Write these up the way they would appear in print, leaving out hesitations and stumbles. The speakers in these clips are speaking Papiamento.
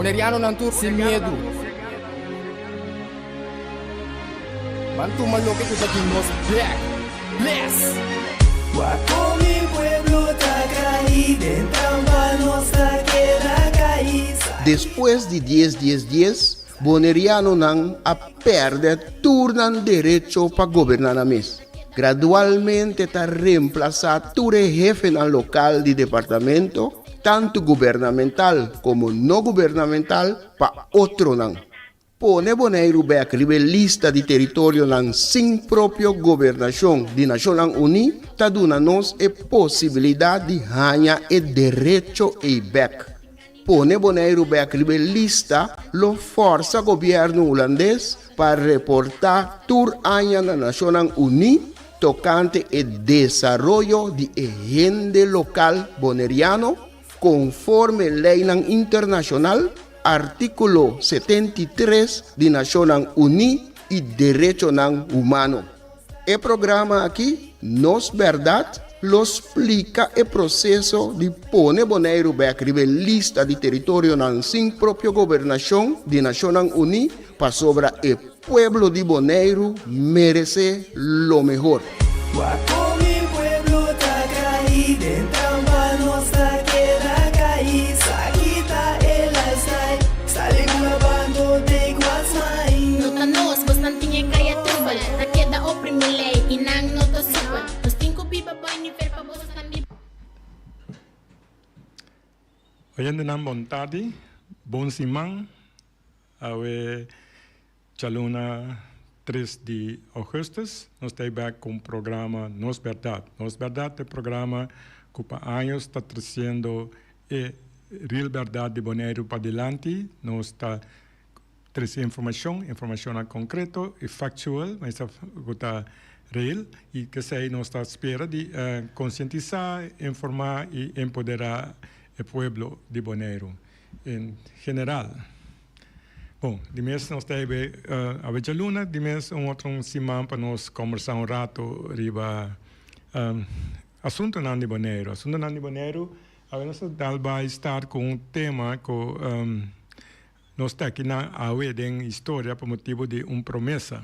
Bonerianonan tur sin miedu. Ban tuma loke ku ta di nos bek. Bless! Wak kon mi pueblo ta kai den trampa nos ta keda kai. Despues di dies dies dies, Bonerianonan a pèrdè tur nan derecho pa goberná nan mes. Gradualmente ta remplasá tur e hefenan lokal di departamento, tantu gubernamental komo no gubernamental, pa otronan. Pone Boneiru bèk riba e lista di teritorionan sin propio gobernashon di Nashonnan Uní ta duna nos e posibilidat di haña e derecho ei bèk. Pone Boneiru bèk riba e lista lo fòrsa gobièrnu hulandes pa reportá tur aña na Nashonnan Uní tokante e desaroyo di e hende lokal boneriano konforme leinan internashonal, artíkulo 73 di Nashonnan Uní i derechonan humano. E programa aki, Nos Bèrdat, lo splika e proseso di pone Boneiru bèk riba e lista di teritorionan sin propio gobernashon di Nashonnan Uní pasobra e pueblo di Boneiru meresé lo mehor. Wak kon mi pueblo ta kai den trampa nos ta keda kai sa kita e lifestyle sali bula bando take what's mine. No ta nos, bosnan tin e kaya trubel Ta keda oprimi lei i nan no ta supel Nos tin ku biba boi nivel pa bosnan biba. Oyentenan bon tardi, bon siman. Awe djaluna tres di augustus nos ta bek ku un programa Nos Bèrdat. Nos Bèrdat ta e programa ku pa años ta tresiendo e real bèrdat di Boneiru padilanti. Nos ta trese informashon, informashonnan konkreto i factual, mester ku ta real i k'esei nos ta spera di konsientisá, informá i empoderá e pueblo di Boneiru. En general. Bon, di mes nos ta hebe awe djaluna, di mes un otro un siman pa nos kombersá un rato riba asuntunan di Boneiru. Asuntunan di Boneiru, awe nos ta dal bai start ku un tema ku nos ta aki nan awe den historia pa motibu di un promesa.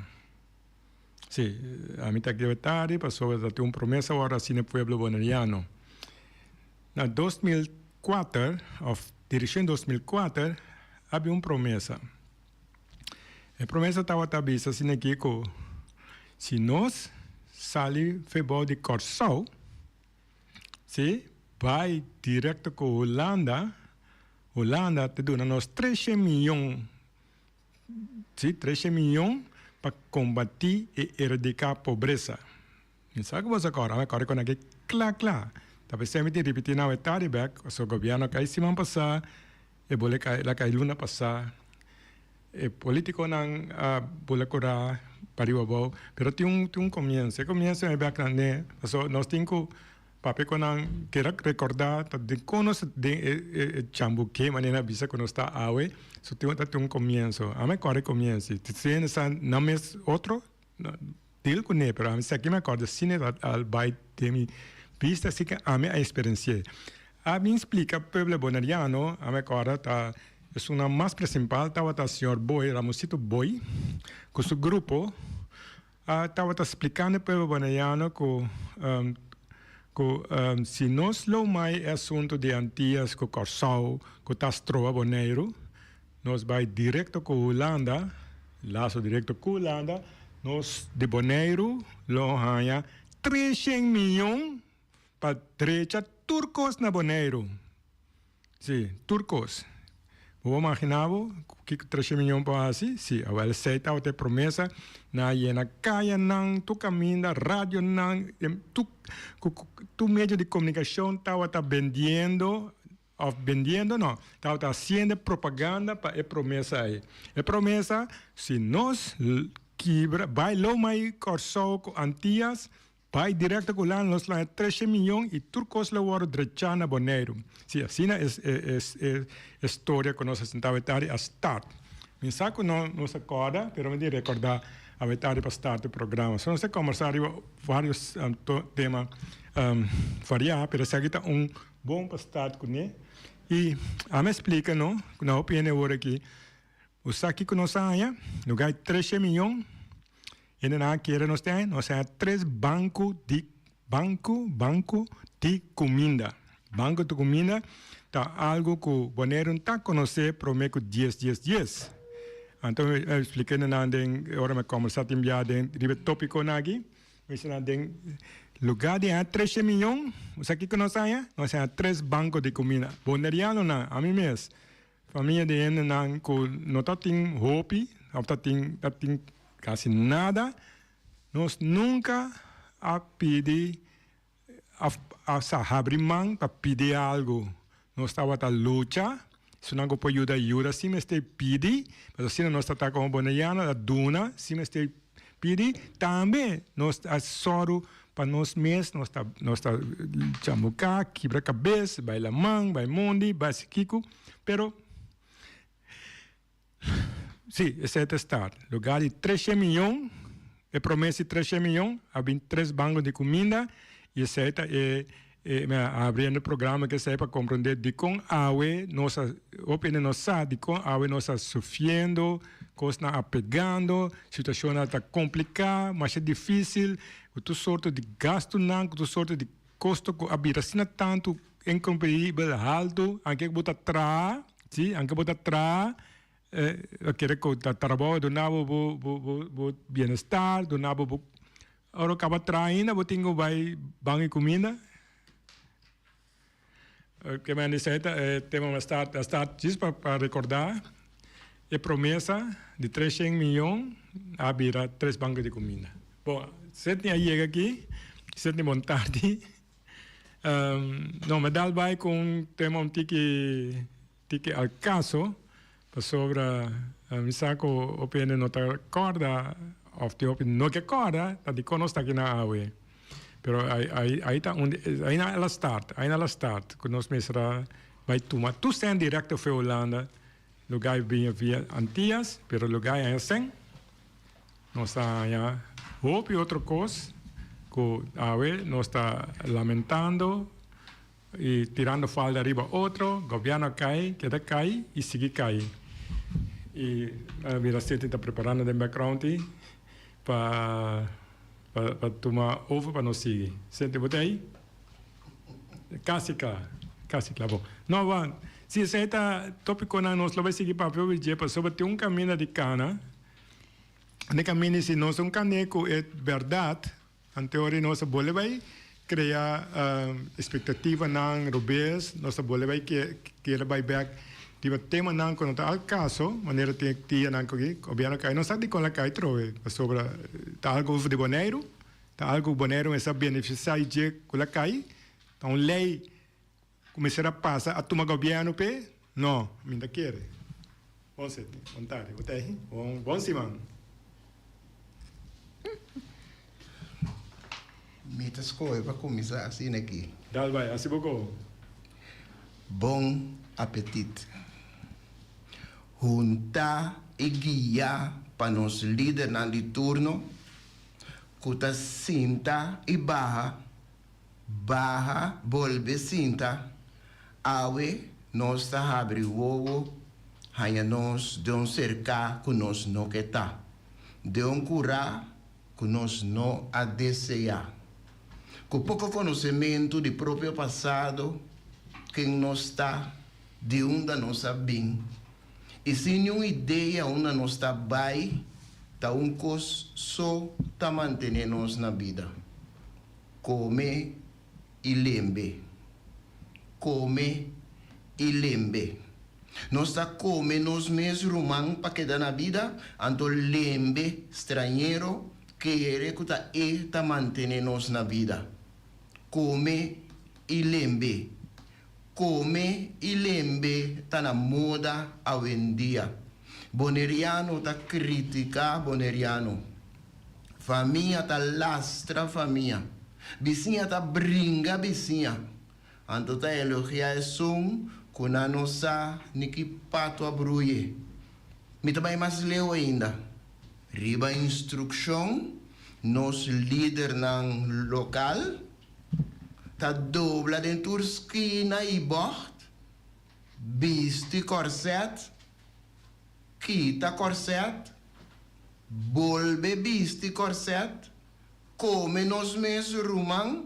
Si, ami ta aki awe tardi pasobra ta tin un promesa wòrdu hasi na e pueblo boneriano. Na 2004, of dirigí 2004, a bin un promesa. E promesa tabata bisa asina aki ku si nos sali febou di Kòrsou, si, bai direkto ku Hulanda, Hulanda ta duna nos treshen miyon, si, treshen miyon pa kombatí i eradiká pobresa. Mi sa ku boso a kòrda, mi a kòrda kon aki kla kla. Ta p'esei mi tin ripití nan wetadi bèk, pasobra gobièrnu a kai siman pasá, e bole kai, el a kai luna pasá. E polítikonan a bula kurá pariba abou, pero tin un tin un komienso. E komienso mi bèk nan ne, pasobra nos tin ku papia ku nan keda rekordá ta den kon nos den e e chambuké manera nan a bisa ku nos ta awe, so tin ta tin un komienso. Ami a kòrda e komienso. Si hende sa nan mes otro. Deal cu ne, pero ami sa ki mi acorda si ne al bay den mi bista si ke ami a experiencié. A bin splica pueblo boneriano, ami acorda ta esunnan mas principal tabata señor Boy, Ramosito Boy, cu su grupo a tabata splicando e pueblo boneriano cu cu si nos lo mai e asunto di Antillas cu Corsou cu ta stroba Boneiru, Nos bai directo cu Hulanda, lazo directo cu Hulanda, nos di Boneiru lo haña treshen miyon pa drecha tur cos na Boneiru. Si, tur cos. Bo por magina bo kico treshen miyon por haci? Si, awel esey tabata e promesa, nan a yena cayanan, tur caminda, radionan, tur medio di comunicacion tabata bendiendo. Of bendiendo no, tabata haciendo propaganda pa e promesa ei. E promesa, si nos kibra, bai lou mai Kòrsou ku Antias, bai direkto ku Hulanda, nos lo haña treshe miyon i tur kos lo wòrdu drechá na Boneiru. Si, asina e e e storia ku nos a sinta awe tardi a start. Mi sa ku no nos a kòrda, pero mi di rekòrdá awe tardi pa start e programa. So nos a kòmbersá riba vários tema variá, pero esaki ta un. Bon pa start kuné. I ami a splika no ku na hopi hende awor aki, bo sa kiko nos a haña? No gai treshe miyon, hendenan a kere nos tin haña, nos a haña tres banko di banko banko di kuminda. Banko di kuminda ta algu ku Boneiru no ta konosé promé ku dies dies dies. Anto mi a splika hendenan den ora mi a kòmbersá tin bia den riba e tópikonan aki. Mester den lugar di haña treshe miyon, bo sa kiko nos haña? Nos haña tres banko di kumida. Bonerianonan, ami mes, famia di hendenan ku no ta tin hopi òf ta tin ta tin kasi nada, nos nunka a pidi òf a sa habri man pa pidi algu. Nos tabata lucha, esunnan ku por yuda, yuda sin mester pidi, pasobra asina nos ta ta komo boneriano, ta duna sin mester pidi. Tambe nos a sòru pa nos mes, nos ta nos ta chambuká, kibra kabes, bai laman, bai mondi, bai si kiko, pero si esei ta start. Lugar di treshe miyon, e promesa di treshe miyon, a bin tres banko di kuminda i esei ta e e mi a abriendo programa ku esei pa komprondé dikon awe nos a hopi hende no sa dikon awe nos a sufriendo, kosnan a pegando, situashonnan ta kompliká, masha difísil, ku tur sorto di gastunan, ku tur sorto di kosto ku a bira asina tantu inkompreibel haltu, anke ku bo ta traha. Sí, anke bo ta traha, a kere ku ta trabou a duna bo bo bo bo bo bienestar, duna bo bo ora bo kaba traha ainda bo tin ku bai ban e kuminda. Ke men di esei ta e tema mas start a start djis pa pa rekordá e promesa di treshen miyon a bira tres banko di kuminda. Bon, Sidney a yega aki, Sidney bon tardi. No, me dal bai ku un tema un tiki tiki al kaso, pasobra mi sa ku hopi hende no ta kòrda òf tin hopi no ke kòrda ta dikon nos ta aki na awe. Pero ai ai ta un ai na el a start, ai na el a start ku nos mester a bai tuma tur sèn direkto for Hulanda, lugar bini via Antias, pero lugar ai a sèn. Nos ta haña hopi otro kos ku awe nos ta lamentando i tirando falda riba otro. Gobièrnu a kai, keda kai i sigui kai. I mira City ta preparando den background ei pa pa tuma over pa nos sigui. City bo ta ei? Kasi kla, kasi kla. Bon, no wan, si esei ta topikonan nos lo bai sigui papia obi dje pasobra tin un kaminda di kana. Ne kaminda si nos un kane ku e bèrdat, anto ora nos a bole bai krea espektativanan robes, nos a bole bai kere bai bèk riba temanan ku no ta al kaso, manera tin e tianan ku aki, gobièrnu kai, no sa dikon la kai trobe, pasobra ta algu di Boneiru, ta algu ku Boneiru mester a benefisiá i dje ku la kai, ta un lei ku mester a pasa a tuma gobièrnu p'e. No, mi ta kere. Bon seti, bon tardi. Bo ta ahi? Bon, bon siman. Mi ta skohe pa kuminsá asina aki. Dal bai, hasi bo go. Bon apetit. Huntá i guiá pa nos lidernan di turno ku ta sinta i baha Baha bolbe sinta, awe nos ta habri wowo haña nos den un serká ku nos no ke ta, den un kurá ku nos no a deseá. Ku poko konosementu di propio pasado, ken nos ta, di unda nos a bin, i sin niun idea unda nos ta bai, ta un kos so ta mantené nos na bida. Kome i lembe. Kome i lembe. Nos ta kome nos mes ruman pa keda na bida, anto lembe strañero kere ku ta e ta mantene nos na bida. Kome i lembe. Kome i lembe ta na moda awendia. Boneriano ta kritika boneriano. Famia ta lastra famia. Bisiña ta bringa bisiña. Anto ta elogia esun ku nan no sa ni ki pato a bruye. Mi ta bai mas leu ainda. Riba instrukshon nos lidernan lokal ta dobla den tur skina i bògt. Bisti kòrsèt, kita kòrsèt, bolbe bisti kòrsèt, kome nos mes ruman,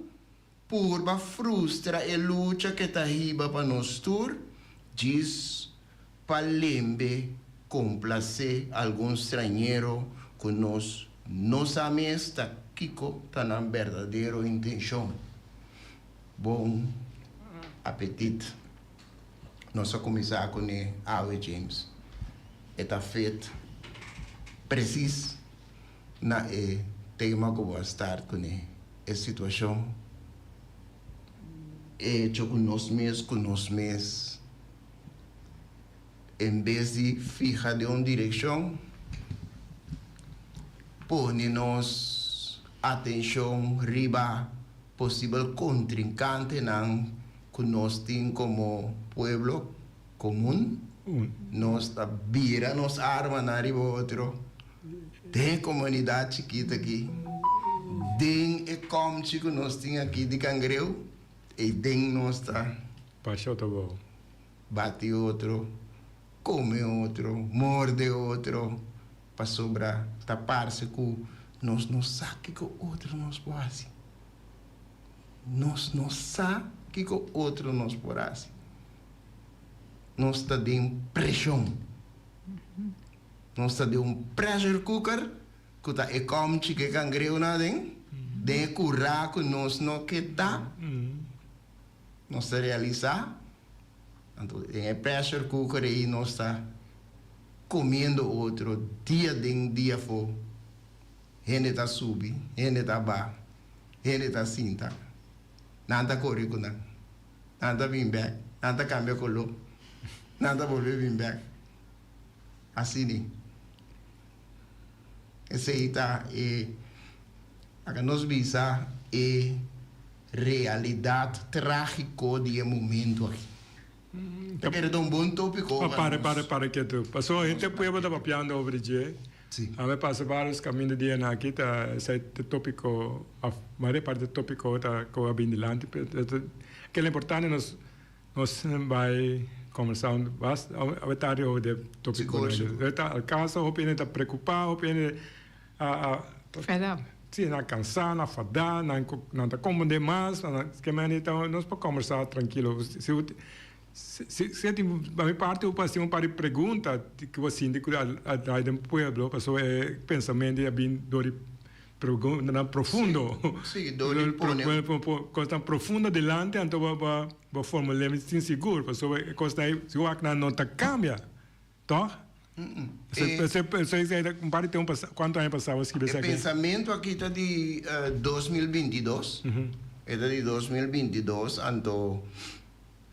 purba frustra e lucha ke ta hiba pa nos tur, djis pa lembe komplasé algun strañero ku nos no sa mes ta kiko ta nan berdadero intenshon. Bon apetit. Nos a kuminsá kuné awe James. E ta fit presis na e tema ku bo a start kuné, e situashon, e echo ku nos mes ku nos mes en bes di fiha den un direkshon pone nos atenshon riba posibel kontrinkantenan ku nos tin komo pueblo komun. Nos ta bira nos armanan riba otro den e komunidat chikit aki, den e kòmchi ku nos tin aki di kangreu, ei den nos ta. Pasha ta bou. Bati otro, kome otro, morde otro, pasobra ta parse ku nos no sa kiko otro nos por hasi. Nos no sa kiko otro nos por hasi. Nos ta den preshon. Nos ta den un pressure cooker ku ta e kòmchi ku e kangreunan aden, den e kurá ku nos no ke ta. Nos ta realisá, anto den e pressure cooker ei nos ta comiendo otro dia den dia afó. Hende ta subi, hende ta baha, hende ta sinta, nan ta kore ku nan, nan ta bin bek, nan ta kambia koló, nan ta bolbe bin bek. Asina. Esei ta e, laga nos bisa, e realidat trágiko di e momento aki. Ta kere ta un bon tópiko pa nos. Pare, pare, pare ketu. Pasobra henter pueblo ta papiando over dje. Sí. A mi pasa varios kaminda di esnan aki ta esei ta tópiko òf mayoria parti di tópiko ta ku a bini dilanti. Kila importante nos. Nos bai combersa un bas awe tardi over di e topico Sigur, sigur. E ta alcansa hopi hende ta preocupa, hopi hende a a Fed up. Si, nan a cansa, nan a fada, nan nan ta comprende mas, nan ke mende ta nos por combersa trankilo. Si si si tin pa mi parti bo por haci un par di pregunta ku bo sinti ku a drai den pueblo pasobra e pensamento a bin dor di Preguntanan profundo. Sí, dor di pone. Kosnan profundo dilanti anto bo bo bo formul'é mi tin sigur pasobra e kosnan ei si wak nan no ta kambia, tòg? Esei ta un par di tempu pasá, kuantu aña pasá bo skibi E esaki? pensamentu aki ta di 2022, e ta di 2022 anto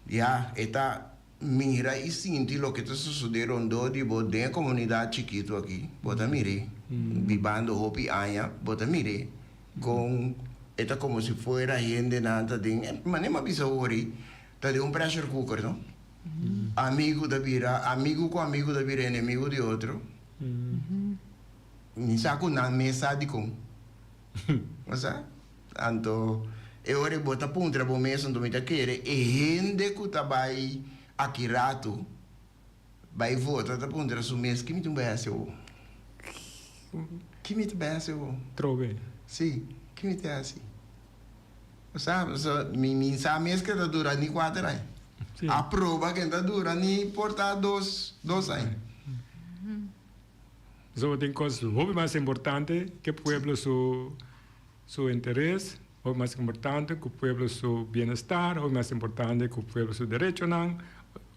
ya e ta Mira i sinti loke ta sosodé rondó di bo den e komunidat chikitu akí. Bo ta mir'é bibando hopi aña, bo ta mir'é kon e ta komo si fuera hendenan ta den, manera mi a bisa hori, ta den un pressure cooker, no? Amigu ta bira amigu ku amigu ta bira enemigu di otro. Mi sa ku nan mes sa dikon. Bo sa? Anto e ora ei bo ta puntra bo mes, anto mi ta kere e hende ku ta bai aki ratu bai vota ta puntra su mes, ki mi tin bai hasi awor? Ki mi ta bai hasi awor? Trobe. Si, ki mi ta hasi? Bo sa, pasobra mi mi sa mes ke ta dura ni kuater aña. Si. A proba ke ta dura ni por ta dos, dos aña. Pasobra tin kos hopi mas importante ke pueblo su. Su interes, hopi mas importante ku pueblo su bienestar, hopi mas importante ku pueblo su derechonan,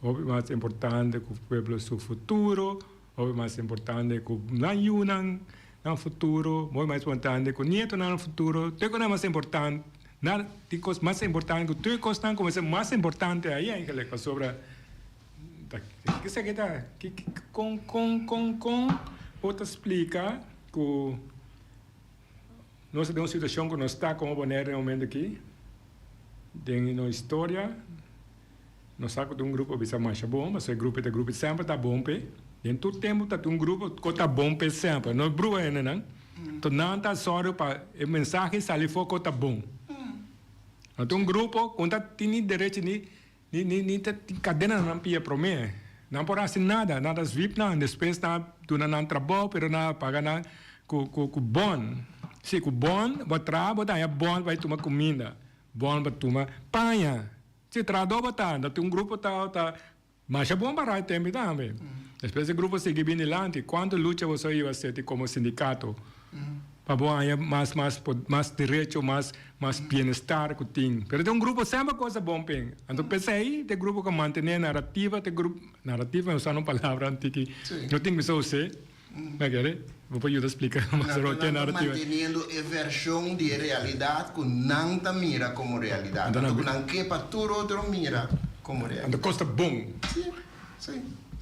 hopi mas importante ku pueblo su futuro, hopi mas importante ku nan yunan nan futuro, hopi mas importante ku nietonan nan futuro. Tur e kosnan mas importante, nan tin kos mas importante ku tur e kosnan ku mester mas importante ahi eigenlijk pasobra ta kiko ta kon kon kon kon bo ta splika ku. Nos ta den un situacion cu nos ta como Bonaire den e momento aki, den nos historia, nos sa cu ta un grupo bisa masha bon, pasobra e grupo ta grupo semper ta bon p'e, den tur tempo ta tin un grupo cu ta bon p'e semper, no brua hendenan, enton nan ta sòru pa e mensahe sali for cu ta bon. No tin un grupo cu no ta tin ni derecho ni. Ni ni ni ta tin kadena na nan pia promé. Nan por hasi nada, nan ta zwip nan, despues nan a duna nan trabou pero nan a paga nan ku ku ku bon. Si, ku bon, bo a traha bo ta haña bon pa bai tuma kuminda, bon pa tuma paña. Si, trahadó bo ta, ta tin un grupo ta ta masha bon pará e tempu tambe. Despues e grupo sigui bin dilanti. Kuantu lucha boso a hiba seti komo sindikato pa bo haña mas mas mas derecho, mas mas bienestar ku tin? Pero tin un grupo semper kosa bon p'en. Anto p'esei ta e grupo ku a mantené narativa, ta e grupo, narativa mi a usa un palabra antiki, no tin bisa us'é. Mi kere bo por yuda splika mas ro ke narrativa. Manteniendo e vershon di e realidat ku nan ta mira komo realidat, anto ku nan ke pa tur otro mira komo realidat. Anto kos ta bon. Si, si.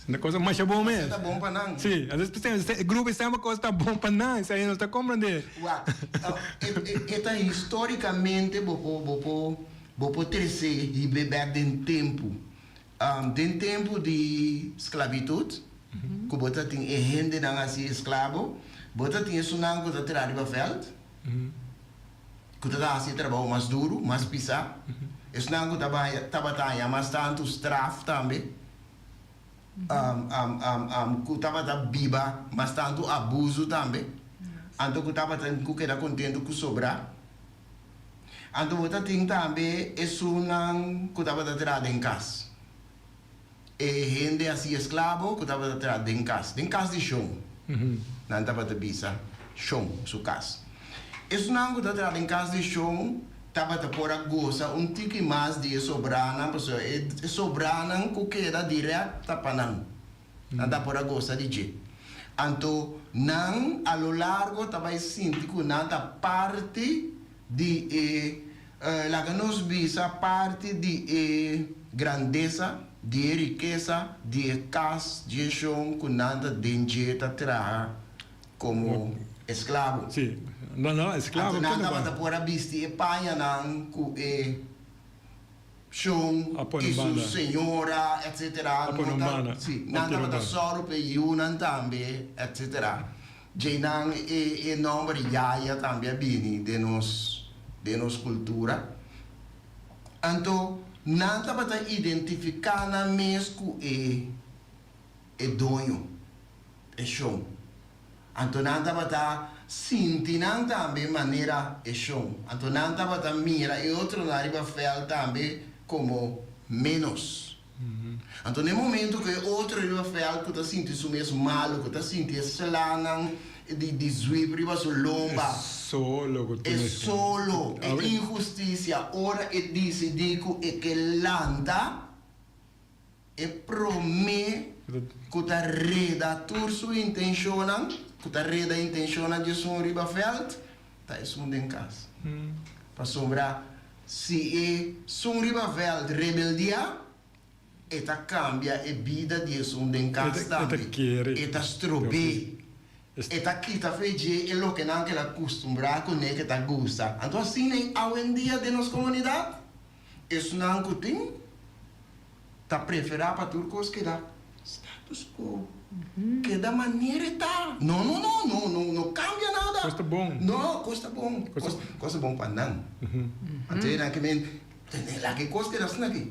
Anto kos ta masha bon mes. Kos ta bon pa nan. Si, anto e grupo semper kos ta bon pa nan, esei nos ta komprende. Wak, e ta historikamente bo por, bo por, bo por trese hib'e bèk den tempu. Den tempu di sklabitut, ku bo ta tin e hendenan hasi esklabo, bo ta tin esunnan ku ta traha riba vèlt, ku ta hasi e trabou mas duru, mas pisá, esunnan ku tabata haña mas tantu straf tambe, ku tabata biba mas tantu abusu tambe, anto ku tabata ku keda kontentu ku sobrá. Anto bo ta tin tambe esunnan ku tabata traha den kas. E hende hasi esklabo ku tabata traha den kas, den kas di shon. Nan tabata bisa shon su kas. Esunnan ku ta traha den kas di shon tabata por a gosa un tiki mas di e sobranan, pasobra e sobranan ku keda dirèkt ta pa nan. Nan ta por a gosa di dje. Anto nan a lo largo ta bai sinti ku nan ta parti di e, laga nos bisa, parti di e grandesa, di e rikesa, di e kas dje shon ku nan ta den dje ta traha komo esklabo. Sí, no, no, esklabo. Anto nan tabata por a bisti e pañanan ku e. Shon i su señora etc. No ta, si, nan tabata sòru pa e yunan tambe etc. Djei nan e e nòmber Yaya tambe a bini den nos den nos kultura. Anto nan tabata identifiká nan mes ku e e doño, e shon. Anto nan tabata sinti nan tambe manera e shon. Anto nan tabata mira e otronan riba vèlt tambe komo ménos. Anto na e momento ku e otro riba vèlt ku ta sinti su mes malu, ku ta sinti e slanan di zwip riba su lomba, e solo, e inhustisia, ora e disidí ku e ke lanta, E promé ku ta reda tur su intenshonnan, ku ta reda intenshonnan di esun riba vèlt, ta esun den kas. Pasobra si e sun riba vèlt rebeldiá, e ta kambia e bida di esun den kas tambe. E ta strob'é. E ta kita fe dje e lokenan ku el a kustumbrá kuné, ku e ta gusta. Anto asina ei awendia den nos komunidat. Esnan ku tin ta preferá pa tur kos keda status quo, keda manera e ta. No, no, no, no, no, no kambia nada. Kos ta bon. No, kos ta bon. Kos, kos ta bon pa nan. Anto e nan ke men tene laga e kos keda asina aki.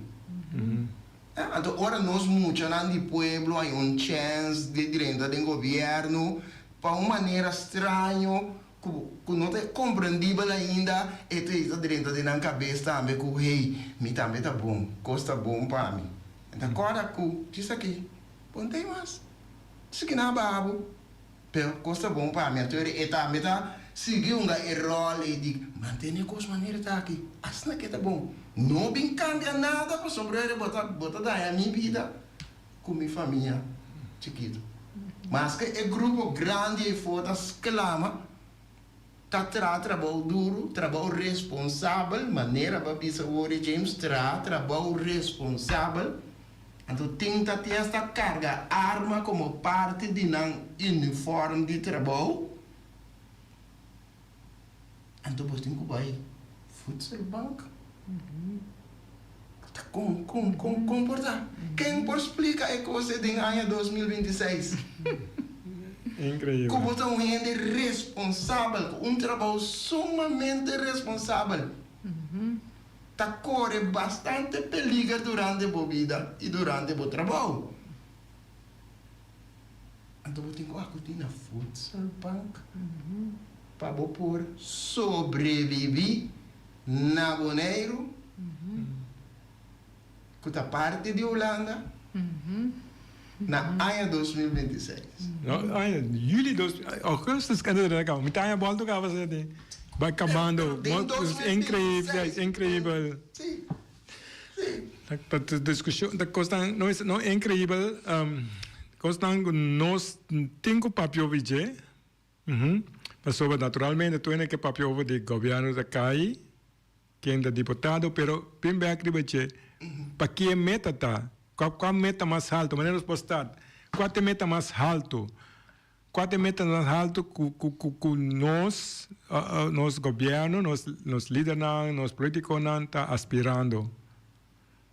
Anto ora nos muchanan di pueblo haña un chèns di drenta den gobièrnu pa un manera straño Ku ku no ta komprendibel ainda, e ta ta drenta den nan kabes tambe ku, hey, mi tambe ta bon, kos ta bon pa mi. Mi ta kòrda ku djis aki, bo no ta ei mas. Djis aki nan a baha bo, pero kos ta bon pa mi. Anto e tambe ta sigui hunga e ròl ei di mantene kos manera ta aki, asina ke ta bon. No bin kambia nada pasobra bo ta bo ta daña mi bida ku mi famia chikitu. Maske e grupo grandi ei for ta sklama, ta traha trabou duru, trabou responsabel, manera bo a bisa wor James, traha trabou responsabel, anto tin ta tin hasta karga arma komo parti di nan uniform di trabou, Anto bo tin ku bai voedselbank? Ta kon, kon, kon, kon por ta? Ken por splika e kos ei den aña 2026? Inkreibel. Ku bo ta un hende responsabel, ku un trabou sumamente responsabel. ta kore bastante peliger durante bo bida i durante bo trabou. Anto bo tin ku akudí na Voedselbank pa bo por sobrebibí na Boneiru, ku ta parti di Hulanda, na aña 2026. No, aña, juli dos, augustus kende ta kaba. Mi ta aña bolto kaba sa di. Bai kabando. Den 2026. Increibel. Sí, sí. Ta discusion, ta cosnan, no es, no increibel, cosnan cu nos tin cu papia over dje, pasobra naturalmente tur hende ke papia over di gobierno ta cay, ken ta diputado, pero bin bek riba dje, pa ki e meta ta, cua cua meta mas halto, manera nos por start, cua ta e meta mas halto, cua ta e meta mas halto cu cu cu cu nos, nos gobierno, nos nos lidernan, nos politiconan ta aspirando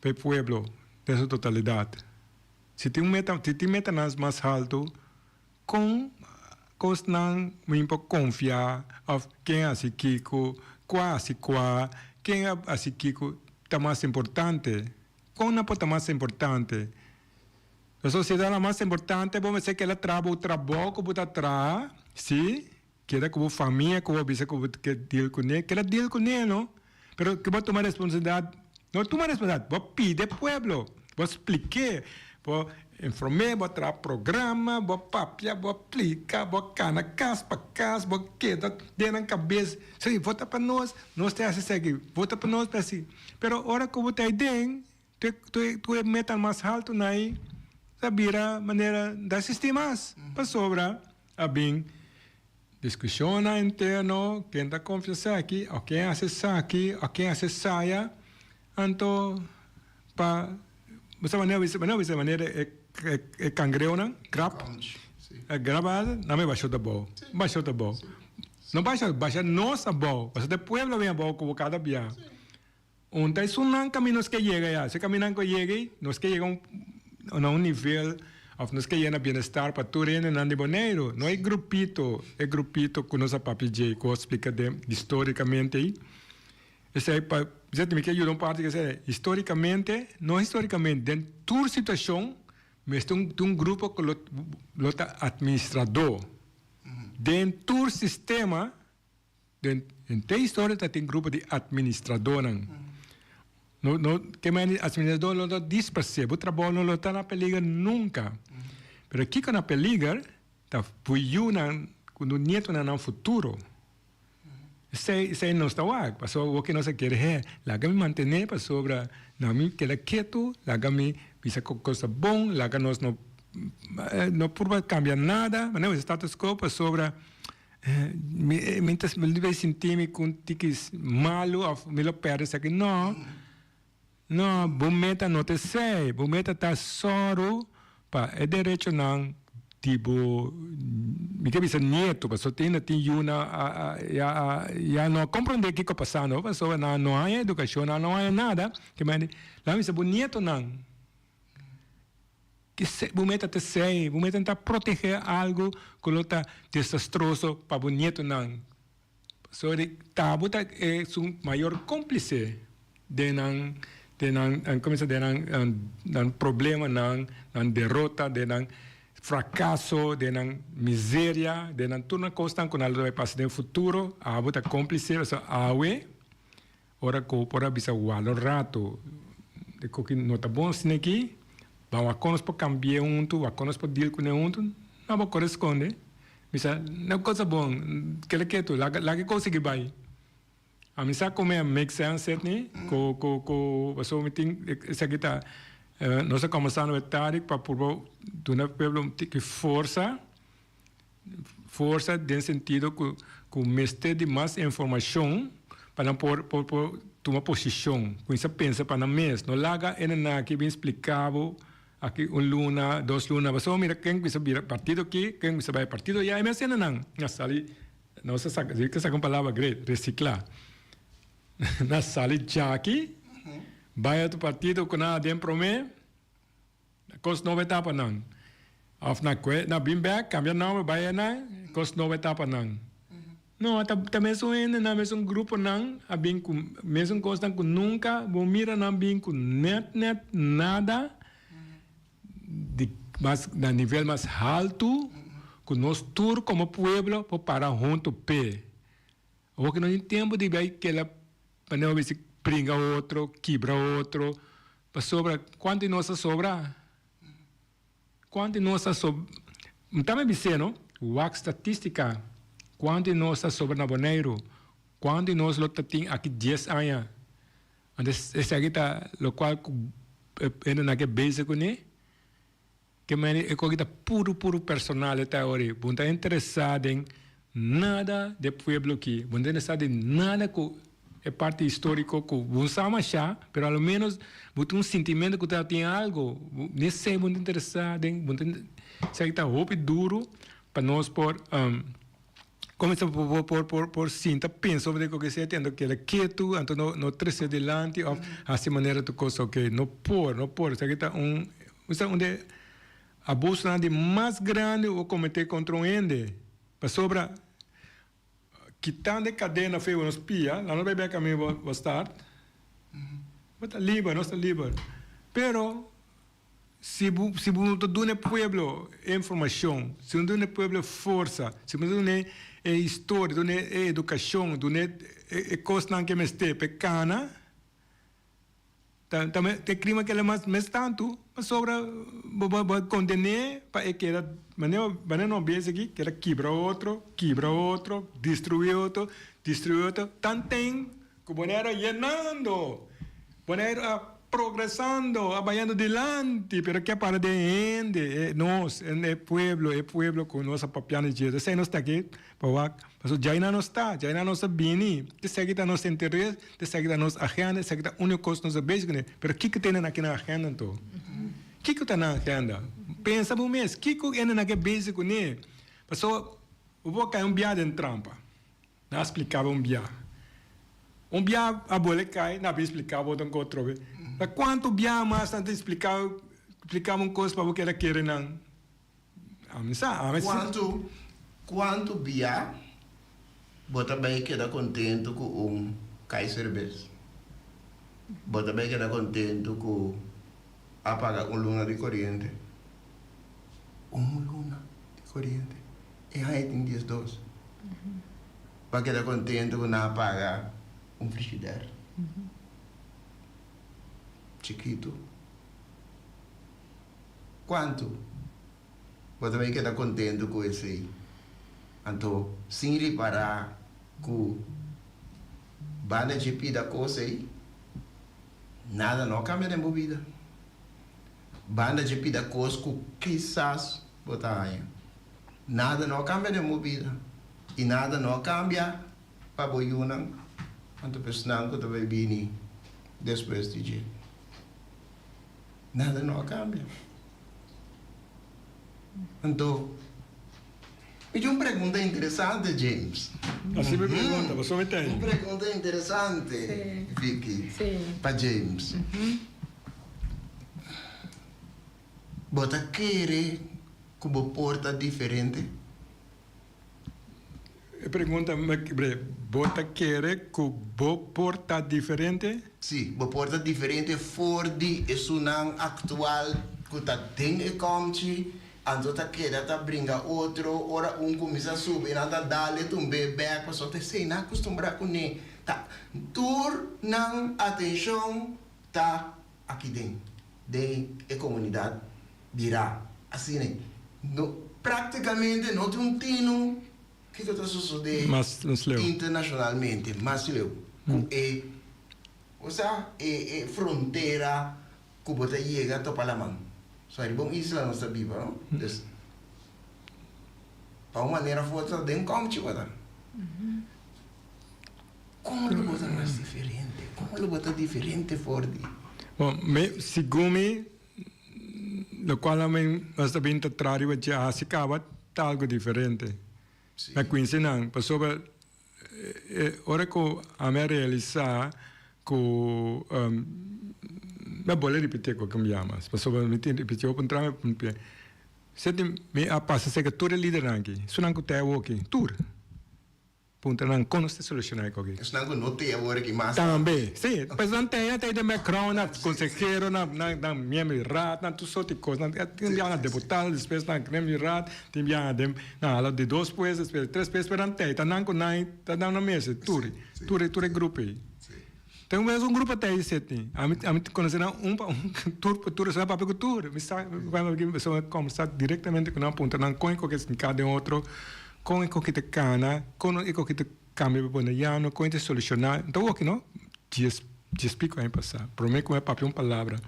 pa e pueblo den su totalidad. Si tin un meta, si tin metanan mas halto, Kon kosnan mi por konfia òf ken a hasi kiko, kua a hasi kua, ken a hasi kiko ta mas importante? Kon nan por ta mas importante? La sosiedat la mas importante bo mester keda traha bo trabou ku bo ta traha, si, keda ku bo famia ku bo bisa ku bo ke deal kuné, keda deal kuné no, pero ke bo tuma responsabilidat, no tuma responsabilidat, bo pidi e pueblo, bo splik'é, bo inform'é, bo traha programa, bo papia, bo aplika, bo kana kas pa kas, bo keda den nan kabes, si, vota pa nos, nos ta hasi esaki, vota pa nos ta hasi, pero ora ku bo ta aden, Tur e meta mas haltu na ei ta bira manera no ta existi mas pasobra a bin discusionnan interno ken ta confia esaki o ken haci esaki o ken haci esaya anto pa bo sa manera bo bisa manera e cangreunan crab e grab nan a basha abou basha abou no basha basha nos abou pasobra e pueblo a bin abou como cada bia. Un ta esunnan kaminda nos ke yega ya. Si e kamindanan ku a yega ei, nos ke yega na un nivel òf nos ke yega na bienestar pa tur hendenan di Boneiru. No e grupito, e grupito ku nos a papia dje ku a splika den histórikamente ei. Esei pa, mi ke yuda un parti ku esei. Histórikamente, no histórikamente, den tur situashon mester un tin un grupo ku lo lo ta atministradó. Den tur sistema. Den henter historia ta tin grupo di administradornan. No, no, ke men administrador lo ta disparse, bo trabou no lo ta na peliger nunca. Pero kiko na peliger ta bo yunan ku no nietonan nan futuro. Esei, esei nos ta wak, pasobra awor ke nos a kere he, laga mi mantene pasobra na mi keda ketu, laga mi bisa ku kos ta bon, laga nos no no purba kambia nada, manera status quo pasobra Mi mi ta mi bay sinti mi cu un tiki malo of mi lo perde esaki no no bo meta no ta esey bo meta ta soru pa e derechonan di bo mi ke bisa nieto pasobra tin hende tin yunan a a ya a ya no a comprende kico a pasando pasobra nan no haya educacion nan no haya nada ke mende nan bisa bo nietonan. Bo meta ta esei, bo meta ta protegé algu ku lo ta desastroso pa bo nietonan. Pasobra di ta bo ta esun mayor kómplise den nan, den nan, komo bisa, den nan, nan problemanan, nan derota, den nan frakaso, den nan miseria, den nan tur nan kosnan ku nan lo bai pasa den futuro, abo ta kómplise, pasobra awe Ora ku por a bisa wal un ratu di ku ki no ta bon asina aki, ban wak kon nos por kambi'é huntu, wak kon nos por deal kuné huntu, no bo kore skonde. Bisa, no kos a bon, keda ketu, laga laga e kos sigui bai. Ami sa ku mi a make sense etni, ku ku ku pasobra mi tin esaki ta nos a komensá no e tardi pa purba duna pueblo un tiki forsa, Forsa den sentido ku ku mester di mas informashon pa nan por por por tuma posishon, kuminsá pensa pa nan mes. No laga e nan aki bin splika bo aki un luna, dos luna, pasobra mira ken kuminsá bira partido aki, ken kuminsá bai partido aya, e mes hende nan a sali, nos a saka, si ke saka un palabra great, resiklá. Nan a sali djaki bai otro partido ku nan a den promé. Kos nobo e ta pa nan. Of na kue na bin bek kambia nomber bai e nan kos nobo e ta pa nan. No, ta ta mesun hendenan, mesun gruponan a bin ku mesun kosnan ku nunka bo mira nan bin ku nèt nèt nada di mas na nivel mas haltu ku nos tur komo pueblo por para huntu p'e. Awor ku no tin tempu di bai keda manera bo bisa bringa otro, kibra otro, pasobra kuantu di nos a sobra? Kuantu di nos a sobra? Mi ta bis'é no, wak statistika, kuantu di nos a sobra na Boneiru, kuantu di nos lo ta tin aki dies aña. Anto esaki ta lokual ku hendenan ke bezig kuné. Ke manera e koki ta puru puru personal e ta ori. Bo no ta interesá den nada di e pueblo aki. Bo no ta interesá den nada ku e parti historico ku bo no sa mashá, pero a lo menos bo tin un sintimento ku ta tin algo. Ni esei bo no ta interesá den. Bo no ta esaki ta hopi duru pa nos por Kuminsá por por por por sinta pensa over di koke esei anto keda ketu anto no no trese dilanti of hasi manera tur kos oke no por no por esaki ta un esaki un di abusonan di mas grandi ku bo komete kontra un hende pasobra kitando e kadena fei bo nos pia la no bai bek ami bo bo start bo ta liber nos ta liber pero. Si bo si bo no ta duna e pueblo e informashon, si bo no ta duna e pueblo e forsa, si bo no ta duna e historia, duna e edukashon, duna e kosnan ke mester pa e kana, ta ta e klima keda mas mes tantu pasobra bo bo a kondené pa e keda manera manera nos bes aki keda kibra otro, kibra otro, destruí otro, destruí otro, tanten Ku Boneiru a yenando, Boneiru a progresando, a bayando dilanti, pero ke a para den hende, e nos, e pueblo, e pueblo ku nos a papiando di dje. Esei nos ta aki pa wak, pasobra djainan nos ta, djainan nos a bini, esaki ta nos interes, esaki ta nos agenda, esaki ta úniko kos nos a bezig kuné. Pero kiko tene nan aki nan agenda anto? Kiko ta nan agenda? Pensa bo mes, kiko hende nan ke bezig kuné? Pasobra bo por kai un bia den trampa. Nan a splikaba un bia. Un bia a bole kai, nan a bin splika bo otro atrobe. Ta kuantu bia mas nan ta splika splika bo un kos pa bo keda kere nan? Ami sa, ami si. Kuantu kuantu bia bo ta bai keda kontentu ku un kai serbes? Bo ta bai keda kontentu ku a paga un luna di koriente? Un luna di koriente. E haña tin diesdos. Bo a keda kontentu ku nan a paga un frishider chikitu? Kuantu bo ta bai keda kontentu ku esei? Anto sin ripará ku banda dje pida kos ei, nada no a kambia den bo bida. Banda dje pida kos ku kisas bo ta haña. Nada no a kambia den bo bida i nada no a kambia pa bo yunan anto pa esnan ku ta bai bini despues di dje. Nada no a kambia. Anto, mi tin un pregunta interesante, James. Hasi mi pregunta, pasobra mi ta ei. Un pregunta interesante, Vicky, pa James. Bo ta kere ku bo por ta diferente? E pregunta bre, Bo ta kere ku bo por ta diferente? Sí, bo por ta diferente for di esunnan aktual ku ta den e kòmchi, anto ta keda ta bringa otro, ora un kuminsá subi nan ta dal e tumb'é bèk, pasobra ta esei nan a kustumbrá kuné. Ta tur nan atenshon ta aki den den e komunidat bira asina no praktikamente no tin un tinu kiko ta sosodé internashonalmente mas leu ku e osea e e frontera ku bo ta yega topa laman so ariba un isla nos ta biba no dus pa un manera of otro den kòmchi bo ta. Kon lo bo ta mas diferente? Kon lo bo ta diferente for di. Bon, mi, segun mi, lokual ami nos ta bin ta traha riba dje hasi kaba ta algu diferente. Na kuinse nan, pasobra e ora ku ami a realisá ku mi a bole ripití ku mi yama, pasobra mi tin ripití hopi un traha mi a Senti mi a pasa serka tur e lidernan aki, esunnan ku ta awoki, tur. Puntra nan kon nos ta solushoná e koki. Esnan ku no te awor aki mas. Tambe, si. Pues nan te, nan te den background, nan konsehero, nan nan miembro di raad, nan tur sorti kos. Nan tin biaha nan deputado, despues nan miembro di raad, tin biaha den nan hala di dos puesto, despues di tres puesto, pero nan te, ta nan ku nan ta nan nan mester, tur, tur tur e grupo ei. Tin un bes un grupo te ei seti. Ami ami konosé nan un pa un, tur pa tur, esnan papia ku tur. Mi sa cuando mi a kombersá direktamente ku nan, puntra nan kon e koki a sinká den otro. Kon e koki ta kana, kon e koki ta kambia pa boneriano, kon e ta solushoná. N ta woki no, dies dies piko aña pasá, promé ku mi a papia un palabra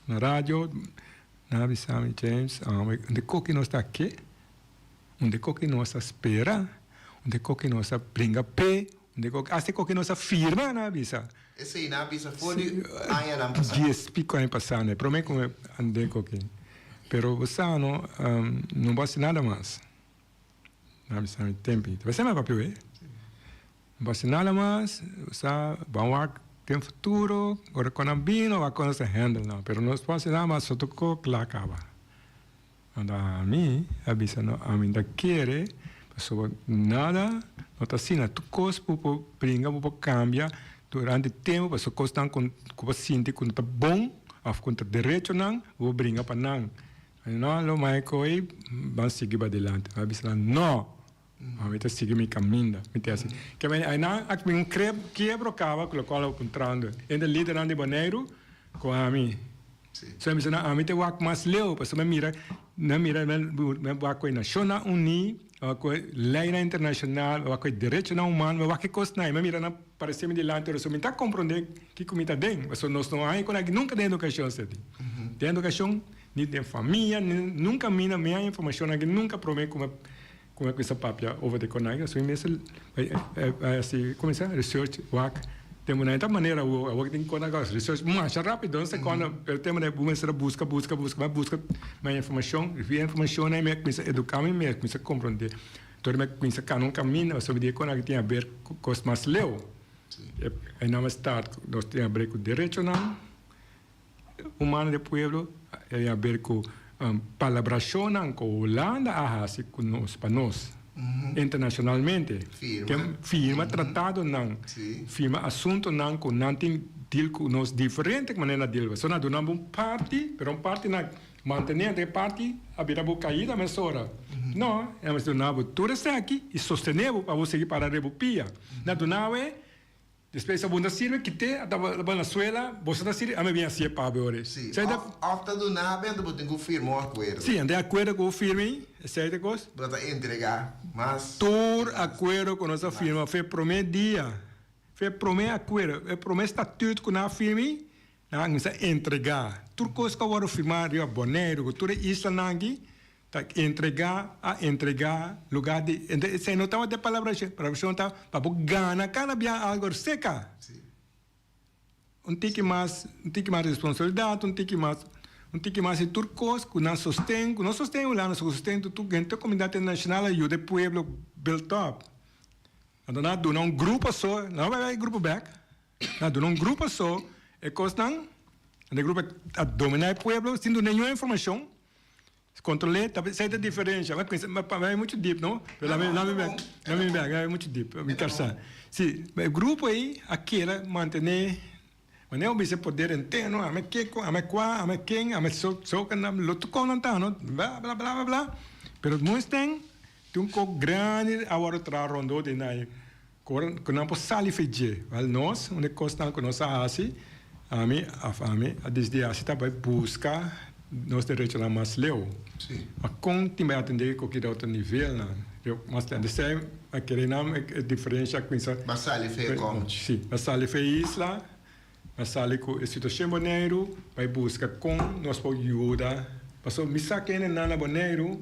na radio, nan a bisa mi, James, unda e koki nos ta ke, unda e koki nos a spera, unda e koki nos a bringa p'e, unda e koki, asta e koki nos a firma, nan a bisa. Esei nan a bisa for di añanan pasá. Dies piko aña pasá, promé ku mi and'é koki. Pero bo sa no, no bo hasi nada mas. Na bisa mi tempi. Ta basa mi papia we. No pasa nada mas, sa ban wak den futuro, ora kon nan bini wak kon nos ta handle nan. Pero no pasa nada mas, so toko kla kaba. Anto ami a bisa no, ami ta kere pasobra nada no ta asina. Tur kos bo por bringa, bo por kambia durante tempu pasobra kosnan ku bo sinti ku no ta bon òf ku no ta derechonan, bo por bringa pa nan. No, lo mai koe ban sigui badilanti. Mi a bisa nan, No! Mi ta sigui mi kaminda. Mi ta hasi. Ke meni ainan a bin un kiebro kaba ku lokual a puntrando entre lidernan di Boneiru ku ami. So mi bisa nan, ami ta wak mas leu pasobra mi mira, mi mira, mi wak ku e Nashonnan Uní, mi wak ku e leinan internashonal, mi wak ku e derechonan humano, mi wak e kosnan ei. Mi mira nan parese mi dilanti ora so mi ta komprondé kiko mi ta den. Pasobra nos no haña ku nunka den edukashon esei. Den edukashon. Ni den famia, ni nunca mi na mi a informacion aki nunca prome cu mi cu mi a cuminsa papia over di Conagua. So mi mester bay haci cuminsa research wak den bo ta manera awor awor tin Conagua research masha rapido un secondo pero tempo bo mester a busca busca busca bay busca mas informacion ricibi informacion mi a cuminsa educa mi mes cuminsa comprende entonces mi a cuminsa cana un camino pasobra di Conagua tin haber cu cos mas leu e nan a start nos tin haber cu derechonan. Humano di pueblo e haber ku palabrashonnan ku Hulanda a hasi ku nos pa nos internashonalmente. Firma. Firma tratadonan, firma asuntonan ku nan tin deal ku nos diferente manera nan deal. So nan duna bo un parti, pero un parti nan mantené, anto e parti a bira bo kaida mesora. No, nan mester duna bo tur esaki i sostené bo pa bo sigui para riba bo pia. Nan duna bo e. Despues a bunda sirbi kite a ta Venezuela boso ta sirbi ami a bin hacié pabia ora. Si, of ta duna be anto bo tin cu firma un acuerdo. Si, anto e acuerdo cu bo firma ei, esey ta cos. Bo ta entrega mas. Tur acuerdo cu nos a firma fe prome dia, fe prome acuerdo, e prome statuut cu nan a firma ei, nan a cuminsa entrega. Tur cos cu a wordo firma riba Boneiru cu tur e islanan aki, Ta entregá a entregá lugar di esei no tabata e palabrashon palabrashon ta pa bo gana kada bia algo seka un tiki mas un tiki mas responsabilidat un tiki mas un tiki mas di tur kos ku nan sosten ku no sosten Hulanda su sosten tur henter komunidat internashonal a yuda e pueblo build up anto nan a duna un grupo so nan a bai e grupo bek. Na duna un grupo so e kosnan, e grupo a dominá e pueblo sin duna ningun informashon, kontrol'é, ta esei ta diferensha, mi a pensa, mi a bai muchu dip no, pero lami lami bek, lami bek, mi a bai muchu dip, mi karsa. Si, e grupo ei a keda mantené, manera bo bisa e poder entero, ami kiko, ami kua, ami ken, ami so so lo tur kon nan ta no, bla bla bla bla, pero moesten tin un kos grandi a wòrdu traha rondó di nan. Ku nan por sali fe dje. Wèl nos, un di e kosnan ku nos a hasi, ami òf ami a disidí hasi ta bai buska nos derechonan mas leu. Ma kon tin bai atendé ku ki otro nivelnan mas leu. Esei a kere nan e diferensha a kuminsá. Bo a sali fe e kòmchi. Si, bo a sali fe e isla, bo a sali ku e situashon Boneiru, bai buska kon nos por yuda. Pasobra mi sa ku hendenan na Boneiru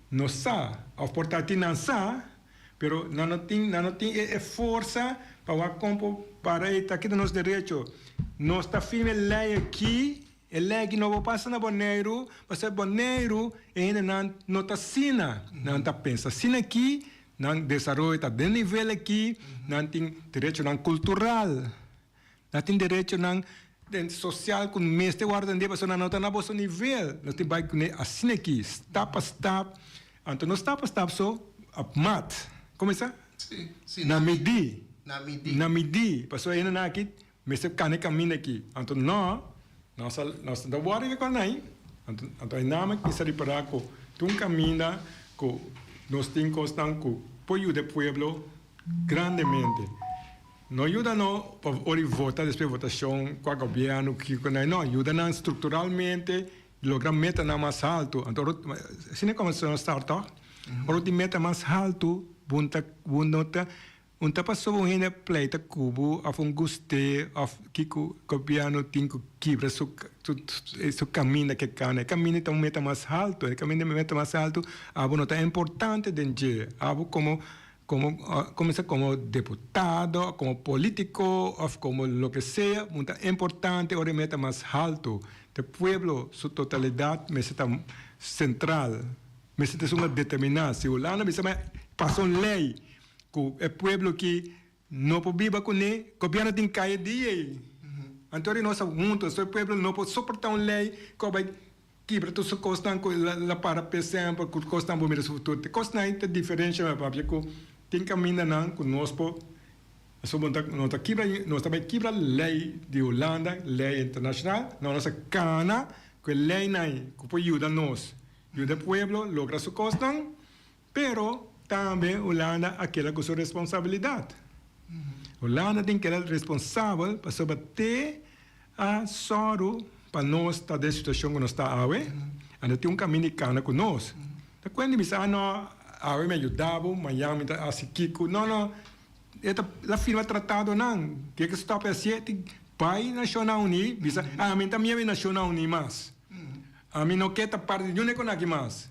no sa òf por ta tin nan sa. Pero nan no tin, nan no tin e e forsa pa wak kon por para e ta kita nos derecho. Nos ta firma e lei aki, e lei aki no por pasa na Boneiru, pasobra Boneiru e hendenan no ta asina. Nan ta pensa asina aki, nan desaroyo ta den nivel aki, nan tin derechonan kultural, nan tin derechonan den sosial ku mester wòrdu atendé pasobra nan no ta na boso nivel. Nos tin bai kuné asina aki, stap pa stap. Anto no stap pa stap so, op maat. Como esa? Si, si. Na midí. Na midí. Na midí. Pasobra e hendenan aki mester kana e kaminda aki. Anto no, nos a, nos no ta wòrdu ke kònai. Anto, anto e namen ki sa ripará ku tin un kaminda ku nos tin kosnan ku por yuda e pueblo grandemente. No yuda no pa ora di vota despues votashon kua gobièrnu kiko nan, no, yuda nan strukturalmente logra metanan mas haltu. Anto ora asina komo nos start tòg? Ora bo tin meta mas haltu bo ta bo no ta un ta pasobra un hende a pleita ku bo òf un gust'é òf kiko gobièrnu tin ku kibra su su kaminda ke kana. E kaminda ta un meta mas haltu, e kaminda meta mas haltu abo no ta importante den dje, abo komo Como cuminsa como deputado, como politico of como loke sea, un ta importante ora e meta mas halto. Te pueblo su totalidad mester ta central, mester ta esun a determina. Si Hulanda bisa ma pasa un ley cu e pueblo aki no por biba cune, gobierno tin caya di ey. Anto ora nos a hunto, so e pueblo no por soporta un ley cu a bay Kibra tur su kosnan ku el a para p'e semper, ku kosnan bo mira su futuro. Te kosnan ei ta diferensha mi papia ku tin kamindanan ku nos por pasobra bo ta no ta kibra nos ta bai kibra lei di Hulanda, lei internashonal, no nos a kana ku e leinan ei ku por yuda nos, yuda e pueblo logra su kosnan, pero tambe Hulanda a keda ku su responsabilidat. Hulanda tin keda responsabel pasobra te a sòru pa nos ta den situashon ku nos ta awe, anto tin un kaminda di kana ku nos. Ta kuenta bisa, ah no, awe mi a yuda bo, mañan mi ta hasi kiko. No, no, e ta la firma tratadonan, ke ke stòp e hasié, tin bai Nashonnan Uní bisa, ami ta miembro di Nashonnan Uní mas, ami no ke ta parti di niun ekonaki mas.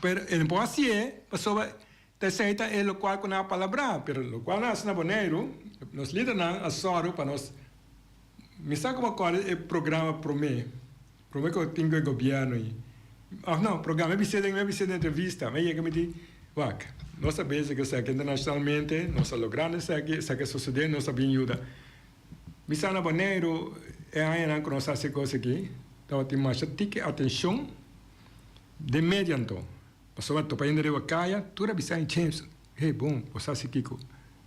Pero e no por hasié pasobra ta esei ta e lokual ku nan a palabrá. Pero lokual nan a hasi na Boneiru, nos lidernan a sòru pa nos, mi sa komo kòrda e programa promé, promé ku tin ku e gobièrnu ei, òf no, programa, mi bis'é den, mi a bis'é den entrevista, mi a yega mi di, wak, nos ta bezig ku esaki internashonalmente, nos a logrando esaki, esaki a sosodé, nos a bin yuda. Mi sa na Boneiru e añanan ku nos a hasi e kos aki, tabatin masha tiki atenshon. Den media anto, pasobra topa hende riba kaya, tur a bisa James, hey bon, bo sa si kiko.